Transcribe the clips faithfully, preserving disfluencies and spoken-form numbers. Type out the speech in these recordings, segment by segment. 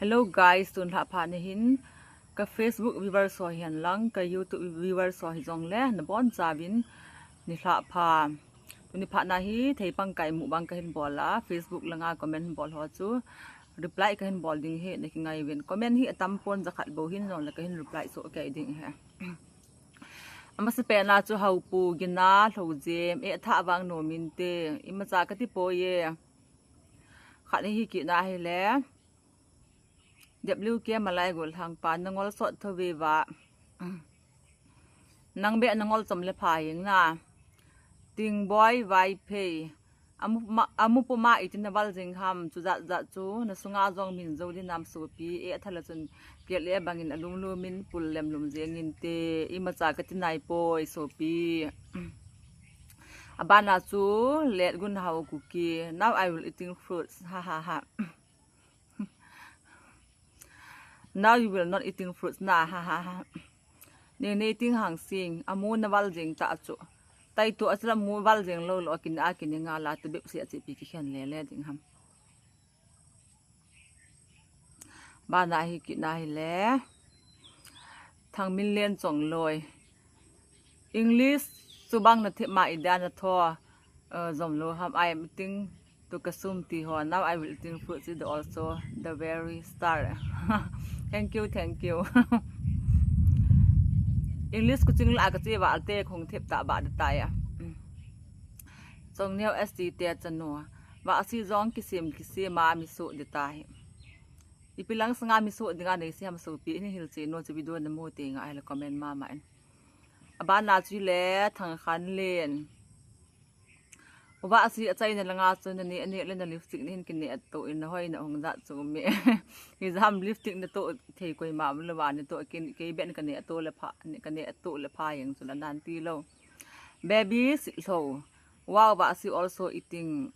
Hello guys, tun lha pha ni hin ka Facebook viewers ho hihen lang ka YouTube viewers ho hijongle nabon chauvin ni lha pha. Tuni phat na hi thei pangkai mukbang kahin bol a, Facebook langa comment bol ho chu reply kahin bol ding hi nakingai uvin. Comment hi atam pon, jakhat bou hin jongle kahin reply soh kei ding hi. Amasapen a chu Haopu, Gina, Lhojem, eh, thah vang nom inte, imacha kati poi e. Khat hi kit na hile. W K Malai Golhang pa, nangol sot tho ve va. Nang beh nangol chom le pha hing na. Tingboi Vaiphei. Amu ma, amu puma iti naval jing ham, chu jat jat chu nasunga jong min jo din nam sopi, eh, thala chun kel e bangin alum lum in pul lem lum jeng inte, imacha kati nai poi sopi. Abana chu Let Gun Hao Kuki. Now I will eating fruits. Ha ha ha. Now you will not eating fruits na, ha ha ha. Ni ni ting hang sing, amu naval jing ta chu. Tai tu asila mu val jing lo lo kin a kin nga la tu bep si a chi pi ki khen le le ding ham. Bana hi kit na hile. Thangminlen Chongloi. English chu bang na thip ma, India na tho, uh, jom lo ham, I am eating to kasum ti ho. Now I will eating fruit is also the very star. Thank you, thank you. English kuching la kachi va te khong thip ta ba da ta ya. Mm. Chongneo S T te chanu. Va si jong kisim kisim a mi su de ta hi. Ipi lang sanga mi su dinga nei si ham sopi ni hil chi no chi video na mu te nga ai la comment ma ma en. Abana chu le Thangkhanlen. Uva si achaina langa chu nani ani le na lipstick ni hin kine to in na hoi na hong da chu mi. Hi jam lipstick na to thei koi ma lo va ni to kin kei ben kane to le pha, kane to le pha yang chu la nan ti lo. Baby si lo. Wow, va si also eating.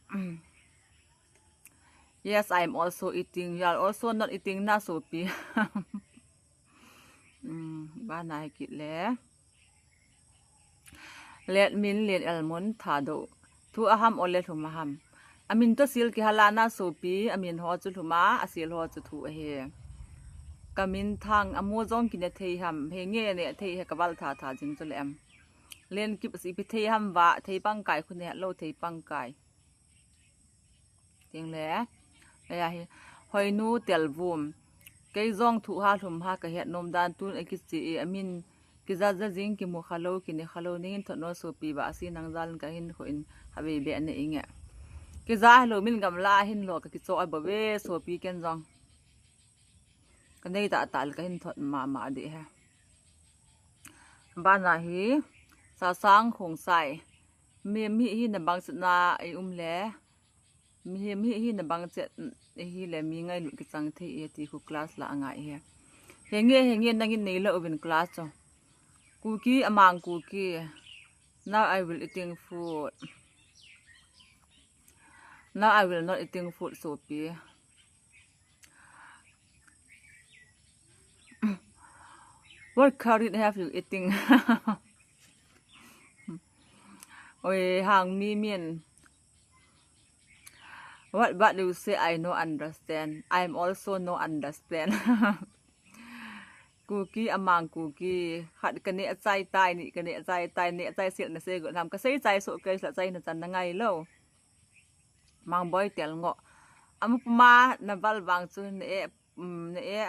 Yes, I am also eating. You are also not eating na sopi. Mm, bana hi kit le. Let min len elmon tha do. Thu aham ole lhum aham. Amin to sil ki hala na sopi, amin ho chu lhuma, asil ho chu thu ahi. Kamin Thang, amu jong kine thei ham, he nge ne thei he kaval tha tha jing chu le em. Len kip si pi thei ham va, thei pangkai khu ne lo thei pangkai. Ting le. Aya hi. Hoinu Telvum. Kei jong thu ha lhum ha ka het nom dan tun a kichi e amin kija ja jing kimu khalo kine khalo ning in thot no sopi va si nang jal ka hin kho in ha ve be ne inge. Kija lo min gamla hin lo ka kicho a bo ve sopi ken jong. Ka nei ta ta le ka hin thot ma ma de he. Bana hi Sasang Khongsai. Mi, mi hi na bang sit na i um le. Mi hi, mi hi na bang chet hi le mi ngailut kichang thei e ti khu class la angai he. He nge, he nge nangin nei lo uvin class cho. Kuki amang Kuki. Now I will eating food. Now I will not eating food sopi. What curry have you eating? Oi, hang mi min. What, what do you say? I no understand. I'm also no understand. Kuki amang Kuki. Khat kane achai tai, ni kane achai tai, ni achai sil na se go nam. Ka sei chai so ke sa chai na chan na ngai lo. Mangboi Telngo. Amu puma na val vang chu ne e, mm, ne e.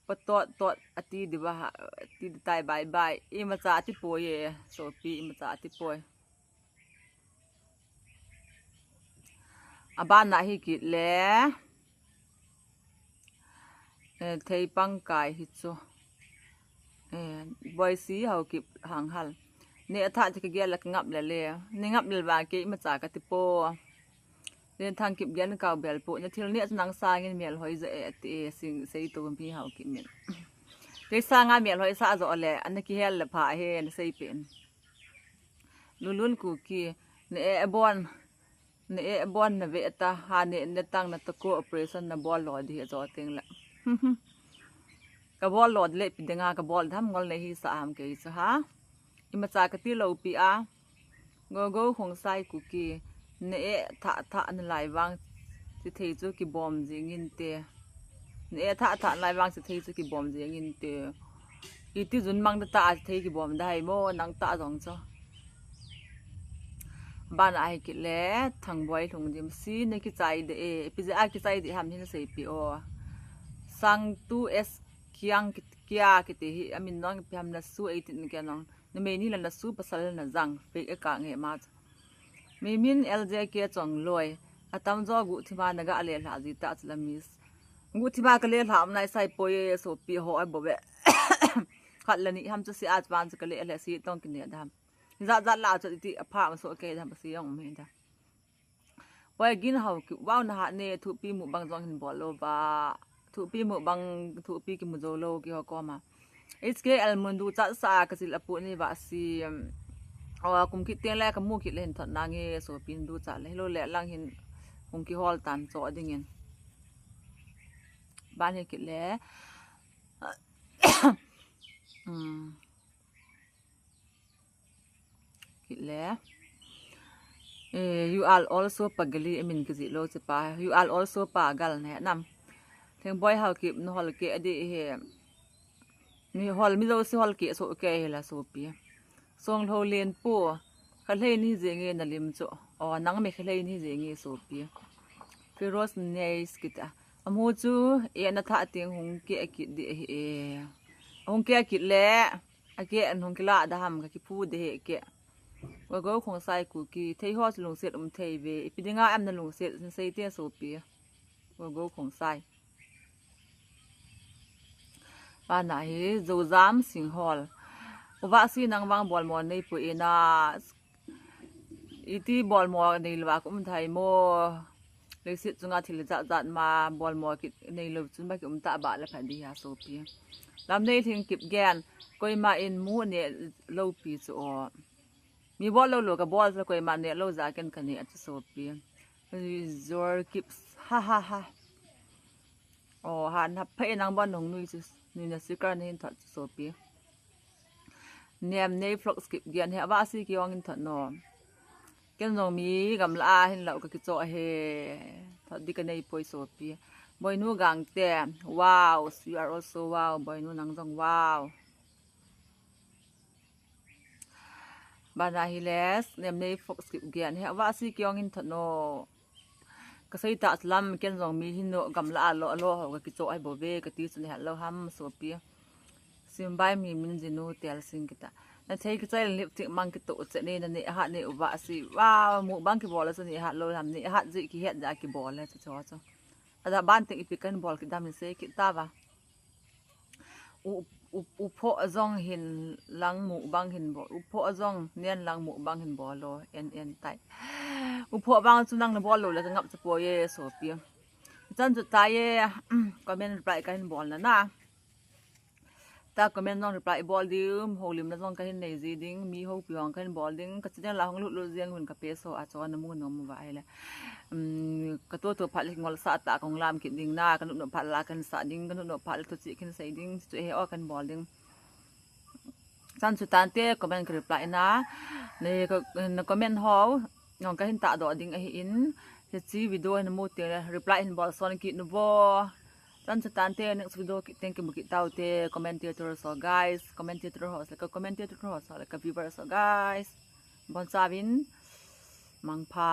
Patot tot ati di ba ha, ati di tai bye bye. Imacha ati poi e, sopi imacha ati poi. Abana hi kit le. Eh, thei pangkai hi chu. Eh, Boisi Haokip Hanghal. Ne atha ti ka gel la ka ngap le le. Ne ngap le ba ke imacha ka ti po. Len Thangkip gen kau bel po. Na thil ne chu nang sangin mel hoi ja e ti e sing sei to mi Haokip min. Kei sanga mel hoi sa jo le. Ana kihel le pha he na sei pen. Lulun Kuki. Ne e bon. Ne e bon na ve ta ha ne, ne tang na to ko operation na bol lo di he jo ting le. Ka bol lo le pi dinga ka bol dham ngol ne hi sa ham kei sa ha. Imacha ka ti lo pi a. Go go Khongsai Kuki. Ne e tha tha na lai vang. Ti thei chu ki bom jing in te. Ne tha tha lai vang se thei chu kibom jeng inte. Iti jun mang da ta a thei kibom da hai mo nang ta jong cho. Bana hi kit le Thangboi Lhungdim si ne kichai de e. Ipi je a kichai de ham hin sei pi o. Sang tu S Kiang kit kia kiti hi amin nong pi ham na su eitin ke nong. Numei ni la na su pasal na jang. Fake account nge ma. Mi min L J K Chongloi. Atam jo gu thima na ga le hla ji ta chla miss. Gu thima ka le hla am nai sai poi e so pi ho ai bo be. Khat la ni ham chu si a chuan chu ka le le si tong kine da ham. Za za la chu ti a pha ma so ke da ham si yong mi da. Poi gin hau ki wow na ha ne thupi mu bang jong hin bol lo ba. Thupi mu bang thupi ki mu jo lo ki ho ko ma. H K L mun du chat sa ka sil apu ni ba si. Um, aw kum kit teng le ka mu kit le hin thot na nge so pin du chat le lo le lang hin hung ki hol tan cho ding in. Ban hi kit le. Um. Kit le. Eh, you are also pagali, I mean, kiji lo che pa. You are also pagal ne nam. Thangboi Haokip, no hol ke adi he. Ni hol mi lo si hol ke so ke he la so pi. Song lo len po. Khalei ni je nge na lim cho. O nang me khalei ni je nge so pi. Firoz Neis kita. Amu chu e na tha ting hung ke kit di he. Hung ke kit le. Ake an hung kila da ham ka kipu de he ke. Wa go khong sai ku ki thei ho lungset um thei ve. Ipi dinga am na lungset sin sei te so pi. Wa go khong sai. Bana hi Zozam Singhol. Uva si nang vang bol mo nei pu ina. Iti bol mo nei lwa kum thai mo. Leiset chunga thil jat jat ma bol mo kit nei lo chun ba ki um ta ba la pha di ha so pi. Lam nei thing kip gen. Koima in mu ne lo pi chu o. Mi bol lo lo ka bol sa koima ne lo za ken ka ne a chu so pi. Zor kips ha ha ha. O ha na pha nang bon nong nui chu nui na sikar ne hin thot chu so pi. Nem nei vlog skip gian he ava si ki ong in thot no. Ken jong mi gamla a hin lau ka kicho he. Thot di ka nei poi so pi. Boinu Gangte. Wow, you are also wow. Boinu nang jong wow. Bana hi les nem nei vlog skip gian he ava si ki ong in thot no. Ka sei ta lam ken jong mi hin no gamla a lo a lo ho ka kicho ai bo ve ka ti chu ne ha lo ham so pi. Simbai mi min jinu tel sing kita. Na thei kichai lip tik mang kito che ne na ne ha ne uva si. Wow, mu bang ki bol chu ne ha lo ham ne ha ji ki het ja ki bol le chu cho chu. Ada ban ting ipi kan bol ki dam in sei kita ba. U u u pho jong hin lang mu bang hin bol. U pho jong nen lang mu bang hin bol lo en en tai. U pho bang chu nang na bol lo le ka ngap chu po ye so pi. Chan chu ta ye comment reply ka hin bol na na. Ta comment jong reply bol dim, holim na jong ka hin nei ji ding, mi ho pi hong ka hin bol ding, ka channel la hong lut lut jeng hun ka pe so a cho na mu nom va ai le. Um, ka to to phat le ngol sa ta kong lam kit ding na, ka nut nut phat la kan sa ding, ka nut nut phat le to chi kan sei ding, chu he o kan bol ding. Chan chu tan te comment ka reply na, ne ka na comment ho, ngong ka hin ta do ding ahi in, he chi video na mu te reply hin bol son kit nu bo. Chan chu tan te next video ki teng ki mu kit tau te commentator so guys, commentator ho se ka commentator ho so le ka viewer so guys. Bon chavin mangpha.